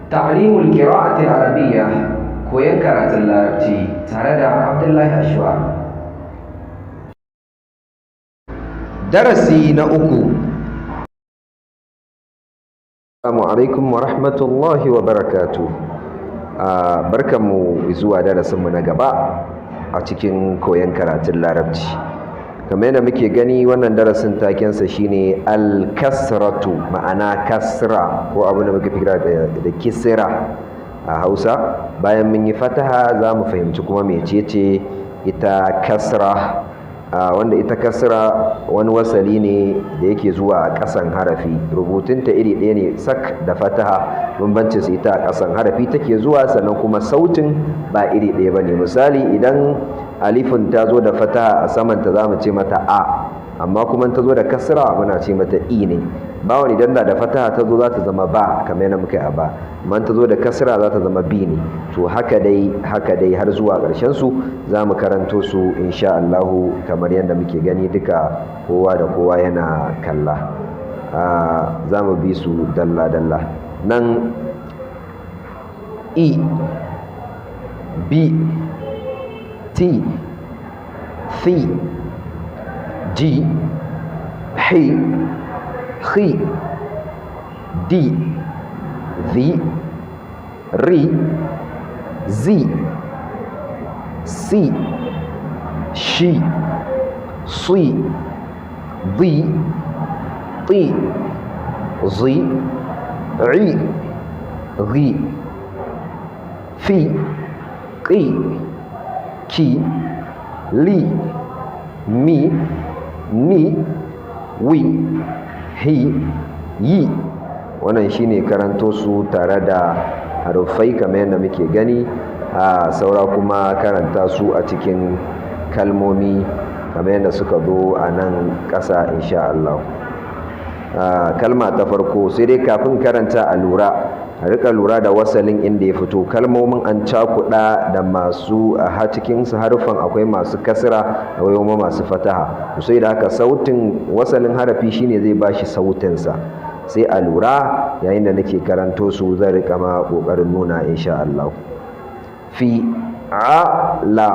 Ta'limul Qira'ati Arabiyya, koyon karatun Larabci tare da Abdullahi Ashwar. Darasi na 3. Assalamu alaikum wa rahmatullahi wa barakatuh. Barkanmu zuwa darasinmu na gaba a cikin koyon karatun Larabci. Kamar yadda muke gani, wannan darasin takensa shine al-kasratu, ma'ana kasra, ko abu da muke kira da kisra a Hausa. Bayan mun yi fataha, za mu fahimci kuma mecece ita kasra, wanda ita kasra wani wasali ne da yake zuwa a ƙasan harafi. Rubutunta iri ɗaya ne sak da fataha, bambancin su ita a ƙasan harafi take zuwa, sannan kuma sautin ba iri ɗaya ba ne. Misali, idan alifin ta zo da fataha a samanta, za mu ce mata a, amma kuma ta zo da kasra muna ce mata i ne. Bawon idan da fataha ta zo, za ta zama ba, kamar yadda muka yi a ba, amma ta zo da kasra za ta zama bi ne. To haka dai, haka dai har zuwa ƙarshen su za mu karanto su insha Allahu, kamar yadda muke gani duka kowa da kowa yana kalla. Za mu bi su dalla dalla. Nan e, b, t, c, g, h, h, d, v, r, z, c, sh, s, d, t, z, i, g, f, q, k, l, m, n, w, h, y. Wannan shine karanto su tare da haruffai kamar yadda muke gani. A saura kuma karanta su a cikin kalmomi kamar yadda suka zo a nan ƙasa insha Allah. Kalma ta farko, sai dai kafin karanta a lura, a rika lura da wasalin inda ya fito. Kalmomin an cakuɗa da masu a cikin su haruffan, akwai masu kasra, akwai kuma masu fataha. Sai da haka sautin wasalin harafi shine zai bashi sautinsa. Sai a lura yayin da nake karanto su, zan rika ma ƙoƙarin nuna insha Allah. Fi, a, la,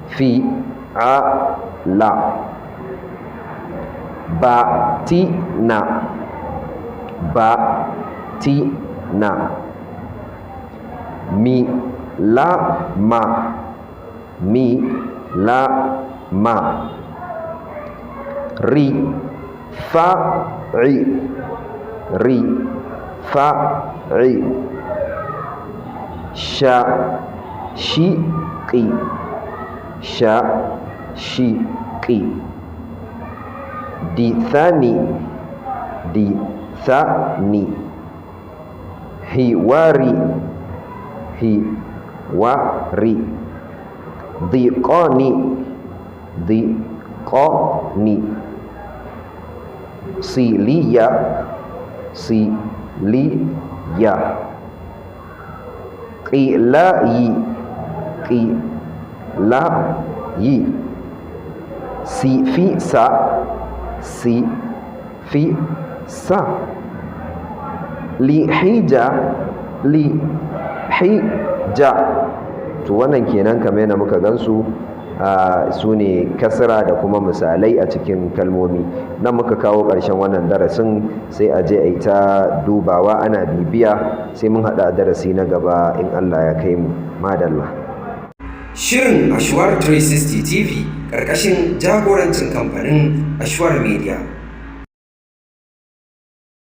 fi, a, la. Ba, ti, na, ba, ti, na. Mi, la, ma, mi, la, ma. Ri, fa, i, ri, fa, i. Sha, shi, qi, sha, shi, qi. Di, thani, di, tha, ni. Hiwari, hi, wa, ri. Dhiqani, di, qa, ni. Siliya, si, li, ya. Qilayi, qi, la, yi. Si, fi, sa, si, fi, sa. Li, hija, li, hi, ja. To wannan kenan kamar yadda muka gansu, su ne kasra da kuma misalai a cikin kalmomi. Nan muka kawo ƙarshen wannan darasin. Sai a je a yi ta dubawa, ana bibiya, sai mun haɗa darasi na gaba in Allah ya kai mu. Madalla. Shirin Ashwar 360 TV, ƙarƙashin jagorancin kamfanin Ashwar Media.